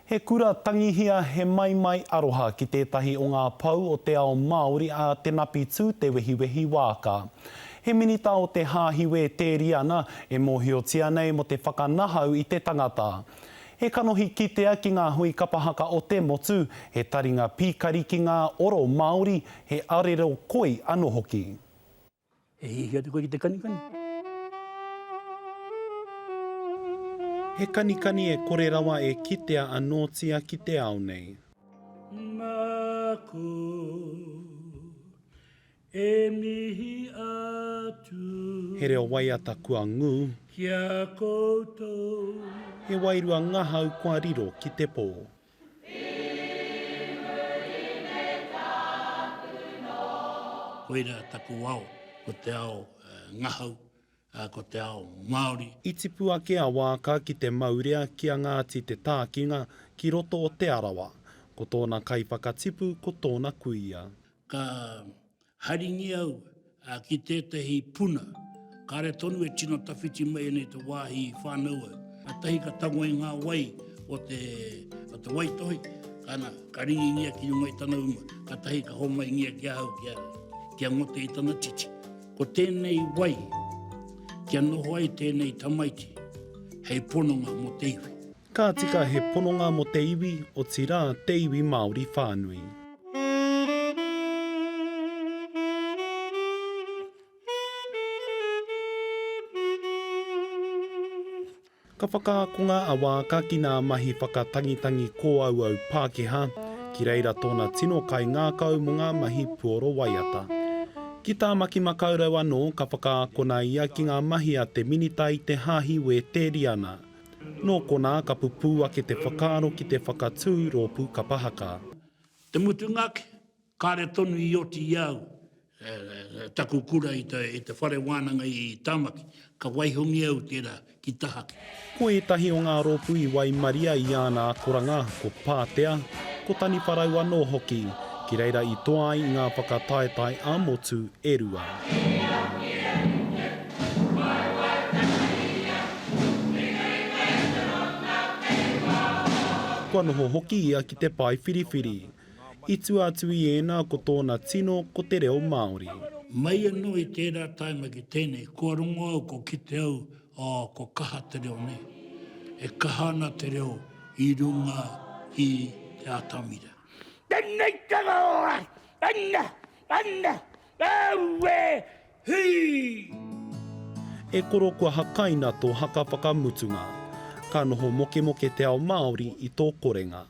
He kura tangihia, he maimai aroha ki tētahi o ngā pou o te ao Māori a Te Napi Tū Te Wehiwehi Waaka. He minita o te Hāhi Wētēriana e mōhiotia nei mō te whakanahau i te tangata. He kanohi kitea ki ngā hui kapa haka o te motu, he taringa pīkari ki ngā oro Māori, he arero koi anō hoki. E hiahia atu koe ki te kanikani? He kanikani e kore rawa e kitea anōtia ki te ao nei. Māku e mihi atu. He reo waiata kua ngū. Ki a koutou. He wairua ngahau kua riro ki te pō. Koira taku ao, ko te ao ngahau, ko te ao Māori. I tipu ake a Waaka ki te maurea ki a Ngāti Te Tākinga ki roto o Te Arawa. Ko tōna kaiwhakatipu ko tōna kuia. Ka Haringi au ki tētahi puna, kāre tonu e tino tawhiti mai ana i te wāhi i whānau au. Kātahi ka tango i ngā wai o te, o te waitohi, kana, ka ringingia ki runga i tana uma, kātahi ka homaingia ki ahau kia, kia ngote i tana titi. Ko tēnei wai, kia noho ai tēnei tamaiti hei pononga mō te iwi. Ka tika he pononga mō te iwi, otirā te iwi Māori whānui. Ka whakaakonga a Waaka ki nā mahi whakatangitangi kōauau Pākehā, ki reira tōna tino kaingākau mō ngā mahi puoro waiata. Ki Tāmaki-makau-rau anō ka whakaakona ia ki ngā mahi a te minita i te Hāhi Wēteriana. Nō konā ka pupū ake te whakaaro ki te whakatū rōpū kapa haka. Te mutunga ake, kāre tonu i oti i a au taku kura i te whare wānanga i Tāmaki, ka waihongia au tērā ki tahaki. Ko ētahi o ngā rōpū i waimaria i āna akoranga, ko Pātea, ko Taniwharau anō hoki, ki reira i toa ai i ngā whakataetae ā-motu e rua. Kua noho hoki ia ki te pae whiriwhiri. I tua atu i ēnā ko tōna tino ko te reo Māori. Mai anō i tērā taima ki tēnei, kua rongo au, kua kite au, oh, kua kaha te reo nei. E kaha ana te reo i runga i te atamira. Tēnei te roa, ana, ana, aue, hī! E koro kua hakaina tō haka whakamutunga. Ka noho mokemoke te ao Māori i tō korenga.